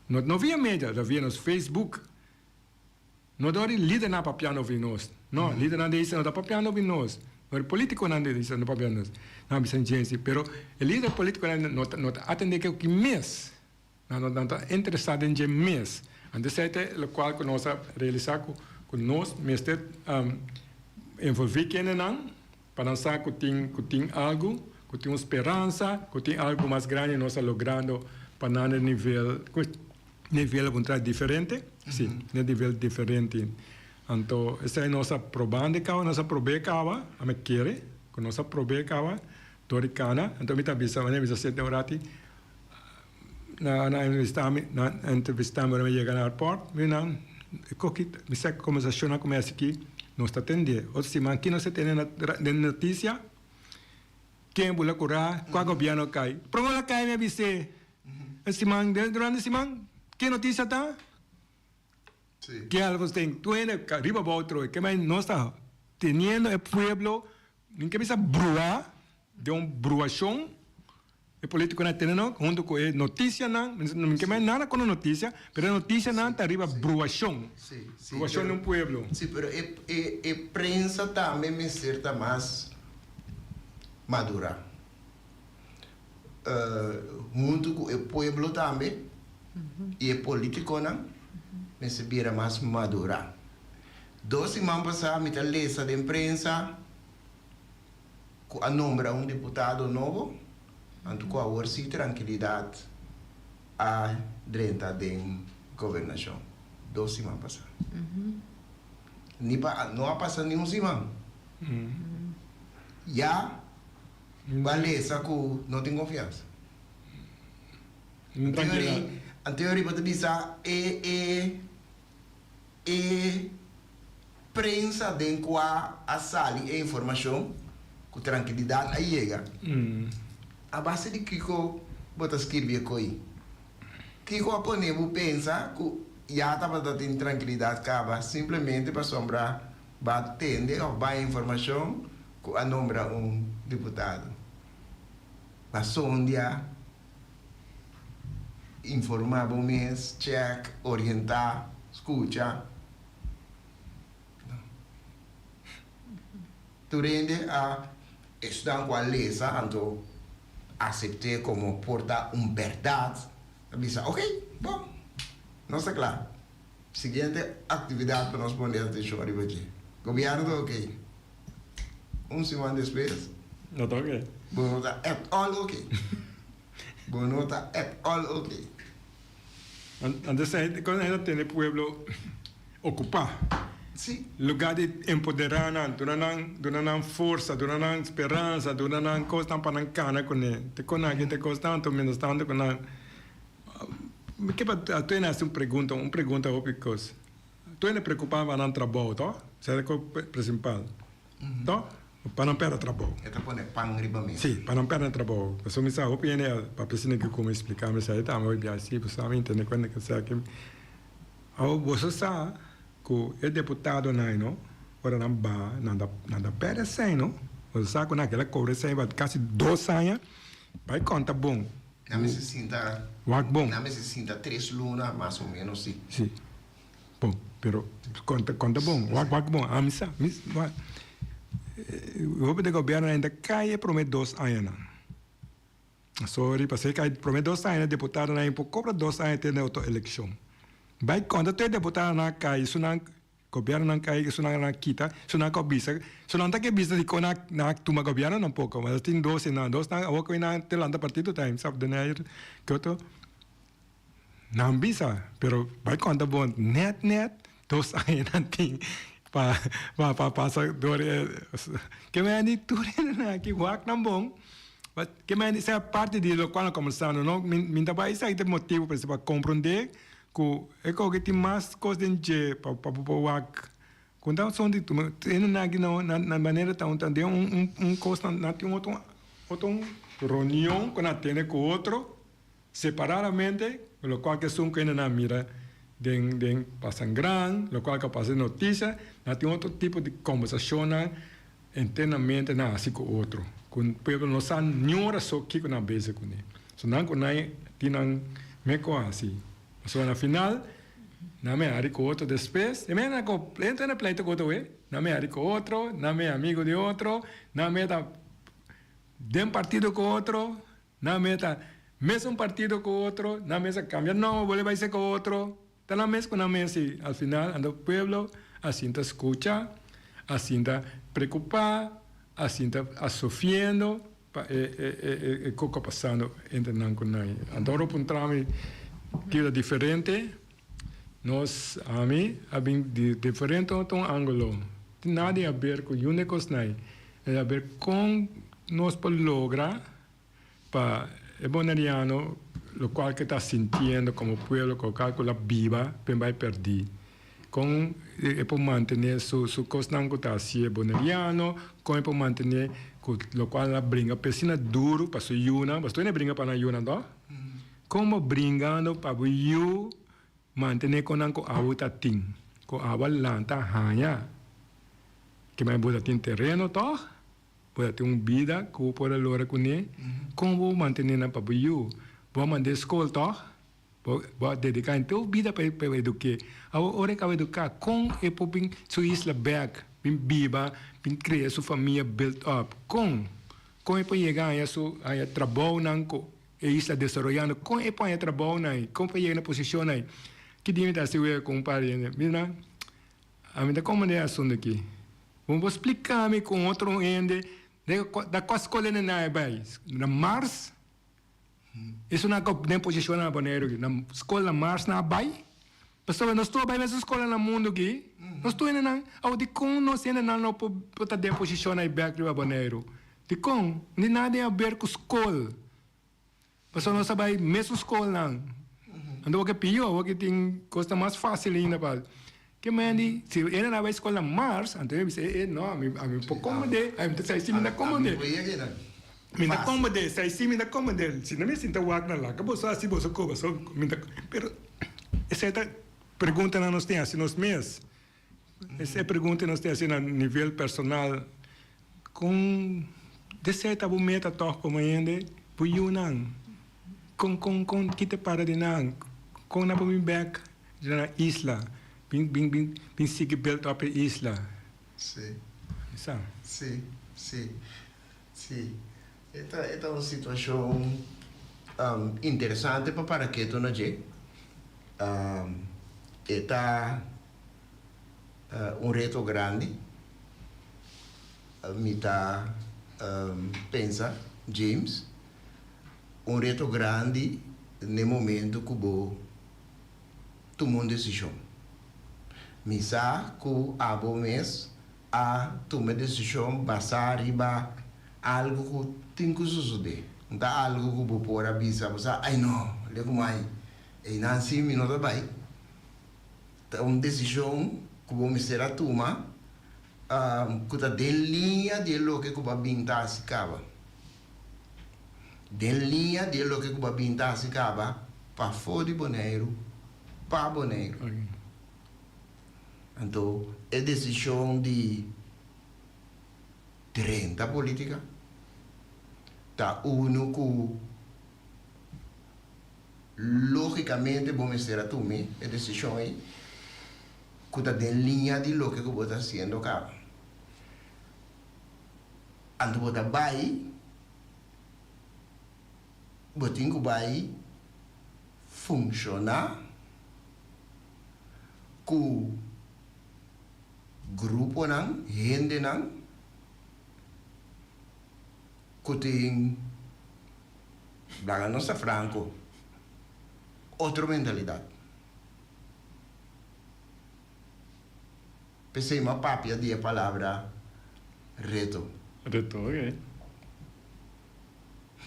No no via media, ta via nos Facebook. No dor di lidernan papiando over di nos. No, lidernan di isla no ta papiando over di nos. No di politiconan di isla no papiando nos. Nan a bisa James, pero e lider politiconan no ta no ta atende ke ki mes. Nan no nan ta interesa den dje mes. Anto esei ta lokual ku nos a realisá ku ku nos mester envolví kendenan pa nan sa ku tin ku tin algu, ku tin un speransa, ku tin algu mas grandi nos ta logrando pa nan den nivel ku nivel a puntra diferente, si, den nivel diferente. Anto esei nos a probando e kawa, nos a prob'é kawa, ami a kere ku nos a prob'é kawa dor di kana. Anto mi ta bisa, mi ta sete un rati. Na na entrevista mi na entrevista mi ora mi yega na airport mi nan e koki mi sa kombersashonnan ku mi hasi aki nos ta tende otro siman ki nos ta tende na den notisia ken bula kura kua gobièrnu a kai prome la kai mi a bis'é e siman durante siman ke notisia ta ke algo ten tur hende riba abou trohe ke nos ta teniendo e pueblo mi ke bisa brua den un bruashon. E politiconan a tene no hunto cu e noticianan, mi ke bay nada con e noticia, pero e noticianan ta riba bruacion, bruacion di un pueblo. Si, pero e e e prensa tambe mester ta mas madura. Hunto cu e pueblo tambe y e politiconan mester bira mas madura. Dos siman pasa mi ta lesa den prensa. Ku a nombra un diputado nobo, anto ku awor si trankilidat a drenta den gobernashon. Dos siman pasá. Ni pa no a pasa ni un siman. Ya bo a lesa ku no tin konfiansa. Anteori bo ta bisa e e. E prensa den kua a sali e informashon ku trankilidat a yega, a base di kiko bo ta skirbi e koi? Kiko a pone bo pensa ku ya tabata tin trankilidat kaba simplemente pasobra bo a tende òf bai informashon ku a nombra un diputado? Bo a sondia? Informá bo mes, chèk, orientá, skucha. No. Tur hende a esnan ku a lesa anto asept'é komo por ta un bèrdat, ta bisa, Oke, bon, nos ta kla. Siguiente aktividat pa nos pone atenshon riba dje. Gobièrnu ta oke. Un siman despues. No ta oke. Bo no ta at all oke. Bo no ta at all oke. Antes kon nan ta tene pueblo okupá. Si. Lugá di empoderá nan, duna nan, duna nan forsa, duna nan speransa, duna nan kosnan pa nan kana kuné. Te kon aki te kos tantu, mientras tantu ku nan. Mi ke pa Tony hasi un pregunta, un pregunta hopi kos. Tony preocupa pa nan trabou, to? Esei ta e kos principal, to? Pa nan perde trabou. E ta pone pan riba mesa. Si, pa nan perde trabou. Pasobra mi sa hopi hende a papia asina ki kuma explica mi esei tambe hopi bia si bo sa mi intende kuenta ke esaki. Awor boso sa ku e deputadonan no, ora nan baha nan ta nan ta perde esei no. Boso sa ku nan a keda kobra esei pa kasi dos aña, bai konta bon. Nan mester sinta. Wak bon. Nan mester sinta tres luna mas o menos si. Si. Bon, pero konta konta bon. Wak wak bon. Ami sa. Mi wak. Hopi de gobierno ainda kai e prome dos añanan. Sorry, pasé kai prome dos aña deputadonan por kobra dos aña te na otro elekshon. Bai konta tur e deputadonan a kai sunan Gobiernonan kai esunnan nan a kita, esunnan ku a bisa, esunnan ta ke bisa dikon nan nan a tuma gobierno tampoko, mas tin dos e nan dos nan awor ku nan te lanta partido ta himself den air ke otro nan bisa pero bai konta bon net net dos aña nan tin pa pa pa pasa dor e ke men di tur hende nan aki wak nan bon ke men di esei parti di lokual nan kombersando no mi ta bai esaki ta e motibu pa kompronde Ku e koke tin mas kos den dje pa pa bo por wak. Ku ta son di tuma hende nan aki no nan manera ta un ta den un un un kos nan nan tin otro otro reunion ku nan tene ku otro separadamente lokual ke esun ku hende nan mira den den pasan gran lokual ku a pasa den notisia nan tin otro tipo di kombersashonnan internamente nan hasi ku otro ku pueblo no sa niun ora so kiko nan bezig kuné. So nan ku nan tin nan me ku hasi. Pasobra na final nan me hari ku otro despues e me nan ku entra na pleito ku otro we nan me hari ku otro nan me amigo di otro nan me ta den partido ku otro nan me ta mesun partido ku otro nan mes a kambia nomber bolbe bai ser ku otro. Ta nan mes ku nan mes i al final anto pueblo a sinta skucha, a sinta preokupá, a sinta a sufriendo pa e e e e kos ku a pasando entre nan ku nan. Anto ora puntra mi keda diferente, nos, ami a bin di diferente otro un angulo. Tin nada di haber ku yunda e kosnan ei, e haber kon nos por logra. Pa e boneriano lokual ke ta sintiendo komo pueblo ku kalkula biba pen bai pèrdí. Kon e por mantené su su kosnan ku ta hasié boneriano, kon e por mantené ku lokual el a bringa p'e asina duru pa su yunan, pasobra tur hende bringa pa nan yunan to. Kon bo bringando pa bo yu mantené konan ku awo ta tin, ku awo a lanta haña? Kiman bo ta tin tereno tòg? Bo ta tin un bida ku bo por a lora kuné. Kon bo mantené nan pa bo yu? Bo a mand'é skol tòg? Bo bo a dediká henter bo bida pa pa eduk'é. Awor ora e kaba eduká, kon e por bin su isla bèk, bin biba, bin krea su famia build up? Kon? Kon e por yega haña su haña trabounan ku e isla desaroyando? Kon e por haña trabounan ei? Kon por yega na posishonnan ei? Ki dia mi ta hasi wega ku un par di hende? Mira. Ami ta komprendé e asuntu aki. Bo por splika mi ku un otro hende da kua skol hende nan a bai? Na Mars? Esun nan den posishon na Boneiru aki. Na skol na Mars nan a bai? Pasobra nos tur a bai mesun skola na mundu aki. Nos tur hendenan. Awor dikon nos hendenan no por ta den posishon ei bèk riba Boneiru? Dikon? Ni nada den haber ku skol. Pasobra nos a bai mesun skolnan. Anto bo ke pio, bo ke tin kosnan mas fásil ainda pa. Ke men di, si e nan a bai skol na mars, anto e bisa, e no, ami ami por komprendé, ami ta sai si mi ta komprendé. Mi ta komprendé, sai si mi ta komprendé. Si no mi sinta wak na laka boso hasi boso koba so mi ta, pero esei ta preguntanan nos tin hasi nos mes. Esei pregunta nos tin hasi na nivel personal. Kon desei ta bo meta tòg komo hende? Bo yunan. Kon kon kon ki ta para di nan? Kon nan por bin bek na nan isla? Bin bin bin bin sigui build up e isla. Sí. Sa. Sí, sí, sí. E ta e ta un situashon interesante pa para ketu na dje. E ta un reto grandi. Mi ta pensa, James, un reto grandi n'e momento ku bo tuma un desishon. Mi sa ku abo mes a tuma e desishon basá riba algu ku tin ku sosodé. No ta algu ku bo por a bisa, bo sa, Ai no, lekumai, einan sí mi no ta bai. Ta un desishon ku bo mester a tuma ku ta den liña di e loke ku bo a bin ta hasi kaba. Den liña di e loke ku bo a bin ta hasi kaba pafó di Boneiru, pa Boneiru. Anto e desishon di drenta politika ta unu ku lógikamente bo mester a tuma e desishon ei ku ta den liña di loke ku bo ta hasiendo kaba. Anto bo ta bai, bo tin ku bai funshoná ku gruponan, hendenan ku tin, laga nos ta franko, otro mentalidat. P'esei m'a papia di e palabra reto. Reto, ok.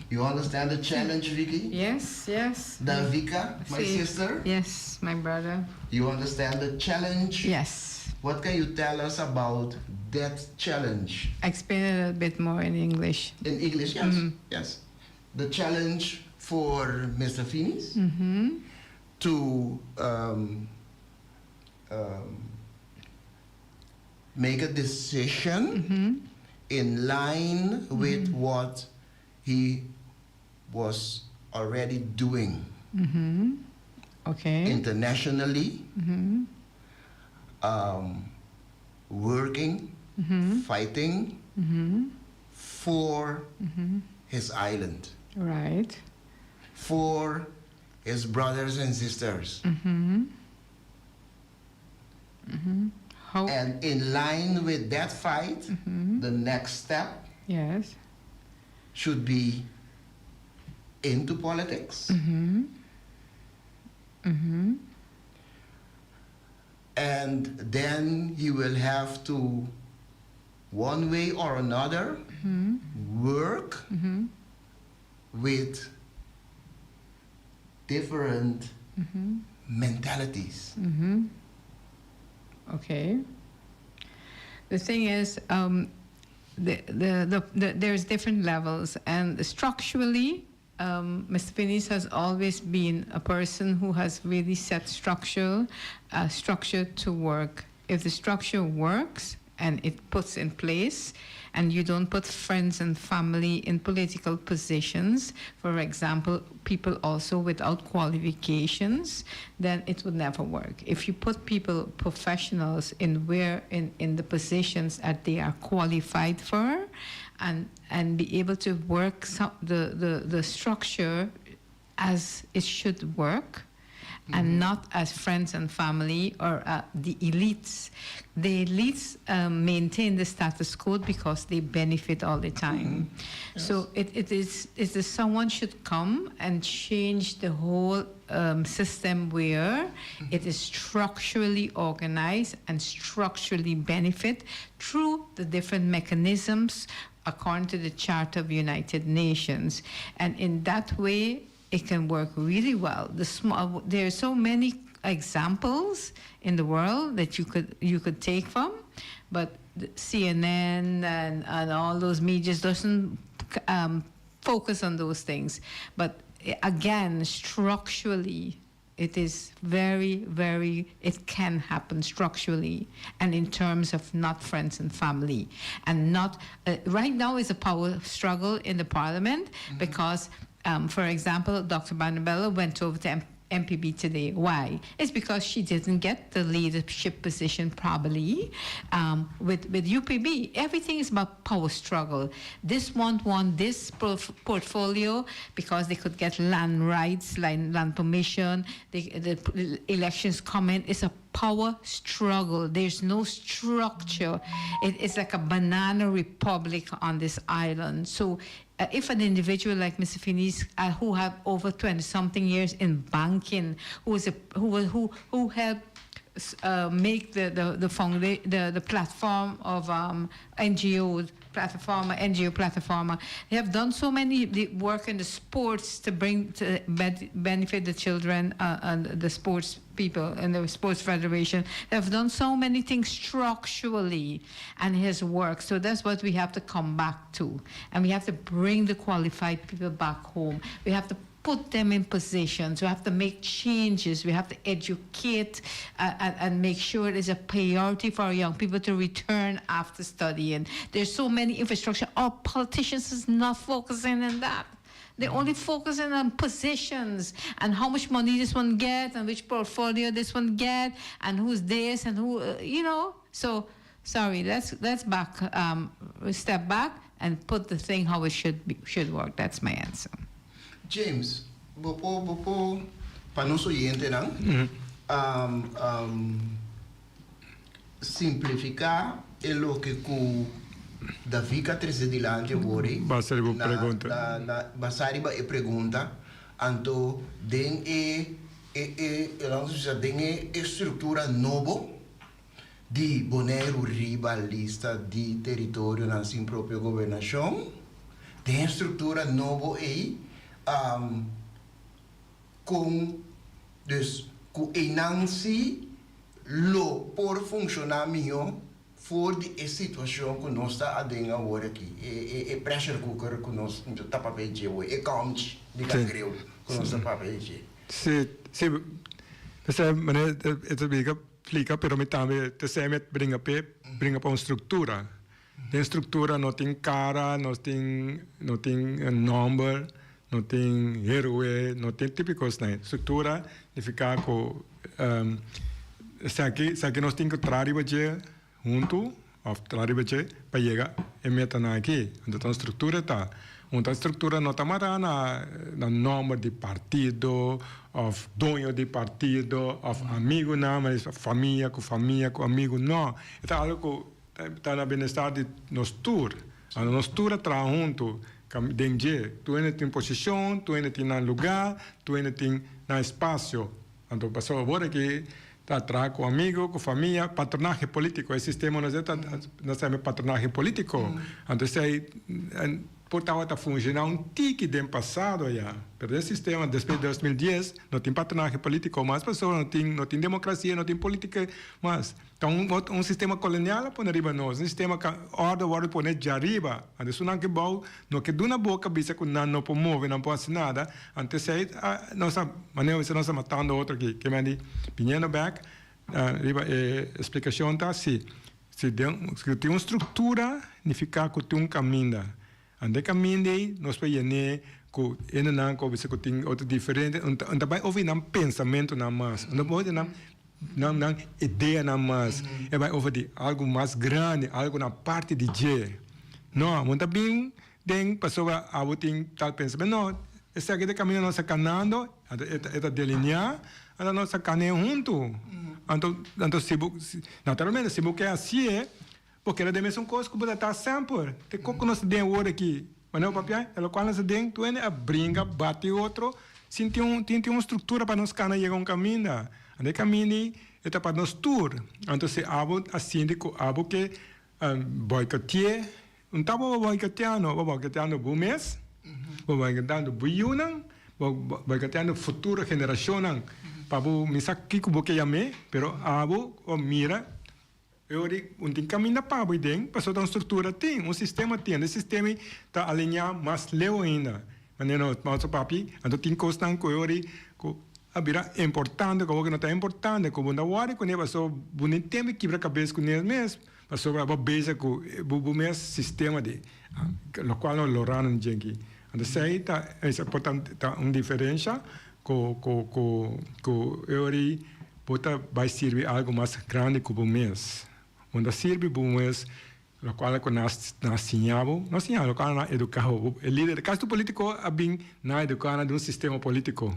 You understand the challenge, Vicky? Yes, yes. Davika, my Sí. sister? Yes, my brother. You understand the challenge? Yes. What can you tell us about that challenge? Explain it a bit more in English. In English, yes. Yes. The challenge for Mr. Finies to make a decision in line with what he was already doing internationally, working, fighting for his island. For his brothers and sisters. How? And in line with that fight, the next step should be into politics. And then he will have to, one way or another, work with different mentalities. Okay. The thing is, there's different levels, and structurally, Mr. Finies has always been a person who has really set structure to work. If the structure works and it puts in place, and you don't put friends and family in political positions, for example, people also without qualifications, then it would never work. If you put people, professionals, in the positions that they are qualified for, and be able to work some, the structure as it should work, and not as friends and family or the elites. The elites maintain the status quo because they benefit all the time. So someone should come and change the whole system where it is structurally organized and structurally benefit through the different mechanisms according to the Charter of United Nations. And in that way, it can work really well. There are so many examples in the world that you could take from, but the CNN and all those medias doesn't focus on those things. But again, structurally, it is very, very, it can happen structurally and in terms of not friends and family. And not, right now is a power struggle in the parliament because For example, Dr. Barnabella went over to MPB today. Why? It's because she didn't get the leadership position probably with UPB. Everything is about power struggle. This one want this portfolio because they could get land rights, land permission, the elections coming. It's a power struggle. There's no structure. It is like a banana republic on this island. So if an individual like Mr. Finies, who have over 20 something years in banking, who is a, who who who helped make the platform of NGOs, platform, NGO platform. They have done so many the work in the sports to bring to benefit the children and the sports people and the sports federation. They have done so many things structurally and his work. So that's what we have to come back to. And we have to bring the qualified people back home. We have to put them in positions. We have to make changes. We have to educate and make sure it is a priority for our young people to return after studying. There's so many infrastructure. Our politicians is not focusing on that. They're only focusing on positions and how much money this one get and which portfolio this one get and who's this and who. So sorry, let's step back and put the thing how it should work. That's my answer. James, bo por, bo por, pa nos oyentenan, simplifiká e loke ku David a trese dilanti awor. Basá riba pregunta. Na, basá riba e pregunta, anto den e, laga bisa, den e struktura nobo di Boneiru riba lista di teritorionan sin propio gobernashon, den struktura nobo ei, ku dus ku einan si lo por funshoná mihó for di e situashon ku nos ta aden awor aki, e pressure cooker ku nos ta papia e komchi di kangreu ku nos ta papia. Si, esei manera e ta splika, pero mi tambe ta esei mi bringa p'e bringa pa un struktura. Den struktura no tin kara, no tin nòmber, no tin héroe, no tin típiko esei. Struktura nifiká ku esaki nos tin ku traha riba dje huntu òf traha riba dje pa yega e metanan aki. Anto un struktura ta un struktura no ta mará na nòmber di partido òf doño di partido òf amigunan, famia ku famia ku amigu. No, e ta algu ku ta na bienestar di nos tur. Anto nos tur a traha huntu den dje. Tur hende tin posishon, tur hende tin nan lugá, tur hende tin nan espasio. Anto pasobra awor aki ta traha ku amigu, ku famia, patronahe polítiko. E sistema nos ta nos ta yama patronahe polítiko. Anto esei por tabata funshoná un tiki den pasado ya. Pero e sistema despues di 2010 no tin patronahe polítiko mas pasobra no tin demokrasia, no tin polítika mas. Ta un sistema kolonial a pone riba nos, un sistema ku òrdu a wòrdu pone djariba. Anto esunnan ke bou no ke duna boka bisa ku nan no por move, nan por hasi nada. Anto esei nos a manera bisa nos a matando otro aki. Ke men di biniendo bèk riba e splikashon ta si si den si tin un struktura nifiká ku tin un kaminda. Anto e kaminda ei nos por yen'é ku hendenan ku a bisa ku tin otro diferente, un ta bai over di nan pensamentunan mas, un ta bai over di nan ideanan mas, e bai over di algu mas grandi, algu na parti di dje. No, bo no ta bin den pasobra abo tin tal pensamentu, no, esaki ta e kaminda nos ta kanando, anto e ta delineá, anto nos ta kan'é huntu. Anto si bo, naturalmente si bo ke hasié, Bo keda den mesun kos ku bo ta ta semper. Te kon ku nos ta den awor aki? Manera bo papia, e lokual nos ta den, tur hende a bringa, bati otro, sin tin un tin tin un struktura pa nos kana yega un kaminda. Anto e kaminda ei e ta pa nos tur. Anto si abo a sinti ku abo ke boikotié, un ta bo boikotiando, bo boikotiando bo mes, bo boikotiando bo yunan, bo boikotiando futuro generashonnan pa bo mi sa kiko bo ke yam'é, pero abo a mira. E ora di un tin kaminda pa bo den, pasobra ta un struktura tin, un sistema tin, anto e sistema ei ta alineá mas leu ainda. Manera nos a papia, anto tin kosnan ku e ora di ku a bira importante, ku awor ku no ta importante, ku bo no ta wòri kuné pasobra bo no tin tempu di kibra kabes kuné mes, pasobra bo a bezig ku bo mes sistema di lokual nos lorando dje aki. Anto esei ta ta un diferensha ku ku ku ku e ora ei bo ta bai sirbi algu mas grandi ku bo mes. Bo no ta sirbi bo mes lokual ku nan a siña bo, no siña bo, lokual nan a eduká bo. E lider, kasi tur polítiko a bin nan a eduká nan den un sistema polítiko.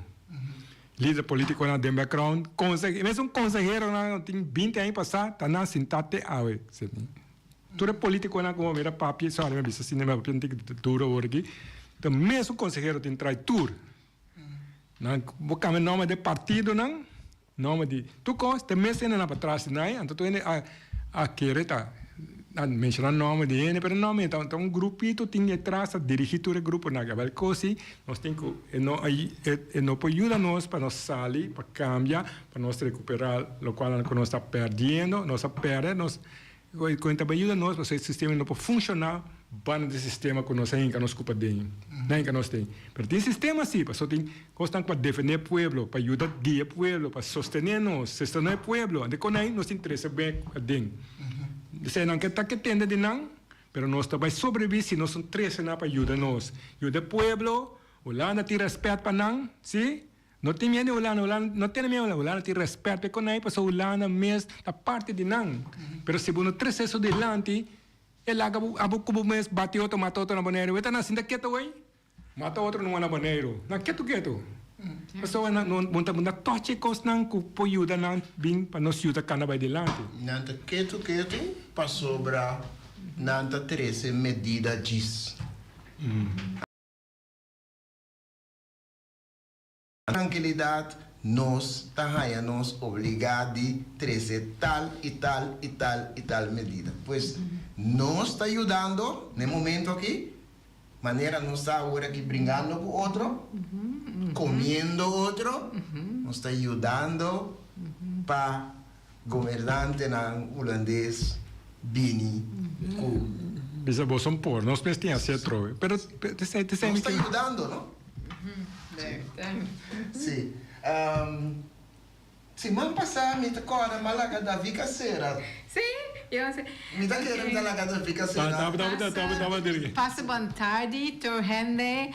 Lider polítikonan den background, konse, mesun konseheronan tin binti aña pasá ta nan sintá te awe. Tur e politiconan cu bo mira papia, sorry mi a bisa asina, mi a papia un tiki duro awor aki, ta mesun consehero tin trai tur. Nan bo cambia nomber di partidonan, nomber di tur cos, ta mes hendenan patras di nan, anto tur hende a a kere ta a menciona nomber di hende, pero no, ta un grupito tin detras ta dirigi tur e gruponan aki. Abel cos si nos tin cu e no e no por yuda nos pa nos sali, pa cambia, pa nos recupera locual cu nos ta perdiendo, nos a perde nos. Ku e ta bai yuda nos pasobra e sistema no por funshoná banda di sistema ku nos a hinka nos kupa den, nan hinka nos den. Pero tin sistema si, pasobra tin kosnan ku pa defendé e pueblo, pa yuda guia e pueblo, pa sostené nos, sostené e pueblo. Anto kon ei nos tin trese bek aden. Esei nan ke ta ke tende di nan, pero nos ta bai sobreviví si nos no trese nan pa yuda nos. Yuda e pueblo, Hulanda tin rèspèt pa nan, si. No tin miedu di Hulanda, Hulanda no tene miedu di Hulanda, Hulanda tin respet pa e konai pasobra Hulanda mes ta parti di nan. Pero si bo no trese eso dilanti, e laga bo abo ku bo mes bati otro mata otro na Boneiru. Weta nan sinta ketu wey, mata otro numa na Boneiru. Nan ketu ketu. Pasobra nan no bo ta bo ta tochi e kosnan ku por yuda nan bin pa nos yuda kanda bai dilanti. Nan ta ketu ketu pasobra nan ta trese medida djis. Trankilidat, nos ta haña nos obligá di trese tal i tal i tal i tal medida. Pues, nos ta yudando na e momento aki, manera nos ta awor aki bringando ku otro, komiendo otro, nos ta yudando pa gobernantenan hulandes bini ku. Bisa bo son por, nos mes tin hasi atrobe. Pero, te esei Nos ta yudando, no? Sí. Siman pasá mi ta kòrda mi a laga David a sera. Sí, yo sé. Mi ta kere mi ta laga David a sera. Pasa bon tardi tur hende.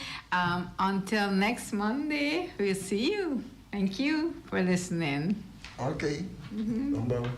Until next Monday, we'll see you. Thank you for listening. Ok. Bon bon.